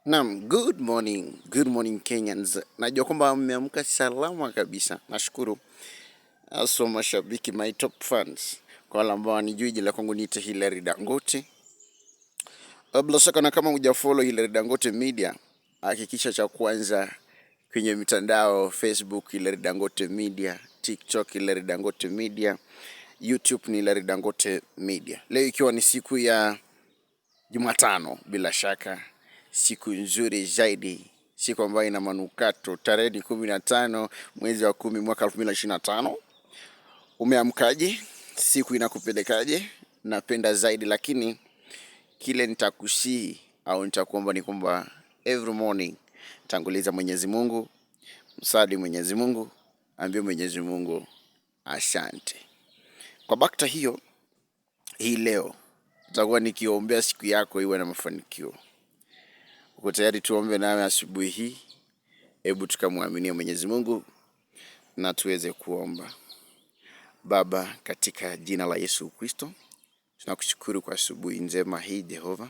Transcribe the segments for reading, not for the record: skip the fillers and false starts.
Naam, good morning Kenyans. Najua kwamba mmeamka salama kabisa. Nashukuru haswa mashabiki, my top fans. Kwa wale ambao wanijui, jina langu niite Hilary Dangote. Bila shaka na kama hujafollow Hilary Dangote Media, hakikisha cha kwanza kwenye mitandao Facebook Hilary Dangote Media, TikTok Hilary Dangote Media, YouTube ni Hilary Dangote Media. Leo ikiwa ni siku ya Jumatano, bila shaka siku nzuri zaidi, siku ambayo ina manukato, tarehe ni 15 mwezi wa 10 mwaka 2025. Umeamkaje? Siku inakupelekaje? Napenda zaidi, lakini kile nitakusihi au nitakuomba ni kwamba every morning tanguliza Mwenyezi Mungu, msali Mwenyezi Mungu, ambie Mwenyezi Mungu asante. Kwa bakta hiyo, hii leo nitakuwa nikiombea siku yako iwe na mafanikio. Uko tayari tuombe nawe asubuhi hii? Hebu tukamwaminie Mwenyezi Mungu na tuweze kuomba. Baba, katika jina la Yesu Kristo, tunakushukuru kwa asubuhi njema hii Jehova.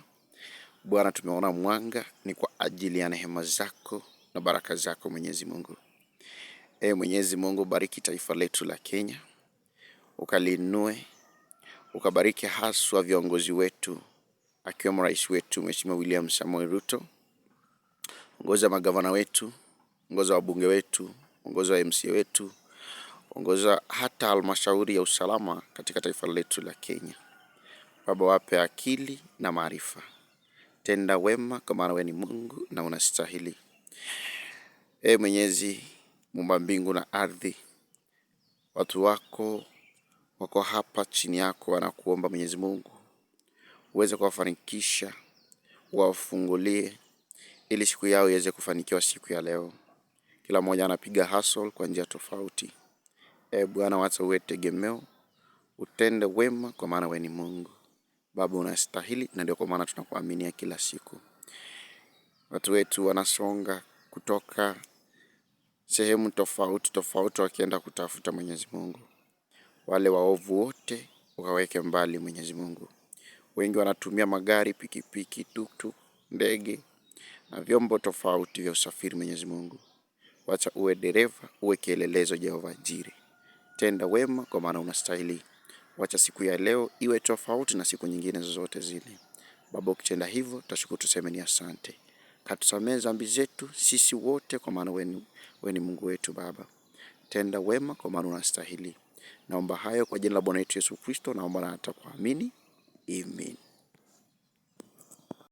Bwana, tumeona mwanga ni kwa ajili ya neema zako na baraka zako Mwenyezi Mungu. Mwenyezi Mungu, bariki taifa letu la Kenya, ukalinue, ukabariki haswa viongozi wetu akiwemo rais wetu Mheshimiwa William Samoei Ruto, ongoza magavana wetu, ongoza wabunge wetu, ongoza wa MCA wetu, ongoza hata halmashauri ya usalama katika taifa letu la Kenya. Baba, wape akili na maarifa, tenda wema, kwa maana wewe ni Mungu na unastahili. Mwenyezi muumba mbingu na ardhi, watu wako wako hapa chini yako, wanakuomba Mwenyezi Mungu uweze kuwafanikisha, wafungulie ili siku yao iweze kufanikiwa siku ya leo. Kila mmoja anapiga hustle kwa njia tofauti. Bwana, wacha uwe tegemeo, utende wema, kwa maana wewe ni Mungu. Baba, unastahili, na ndio kwa maana tunakuaminia kila siku. Watu wetu wanasonga kutoka sehemu tofauti tofauti wakienda kutafuta Mwenyezi Mungu. Wale waovu wote ukaweke mbali Mwenyezi Mungu. Wengi wanatumia magari, pikipiki, tuktuk, ndege na vyombo tofauti vya usafiri Mwenyezi Mungu. Wacha uwe dereva, uwe kielelezo Jehova Jire. Tenda wema kwa maana unastahili. Wacha siku ya leo iwe tofauti na siku nyingine zozote zile. Baba, ukitenda hivyo tutashukuru, tuseme ni asante. Katusamee dhambi zetu sisi wote, kwa maana wewe ni Mungu wetu Baba. Tenda wema kwa maana unastahili. Naomba hayo kwa jina la Bwana wetu Yesu Kristo, naomba na hata kuamini. Amen.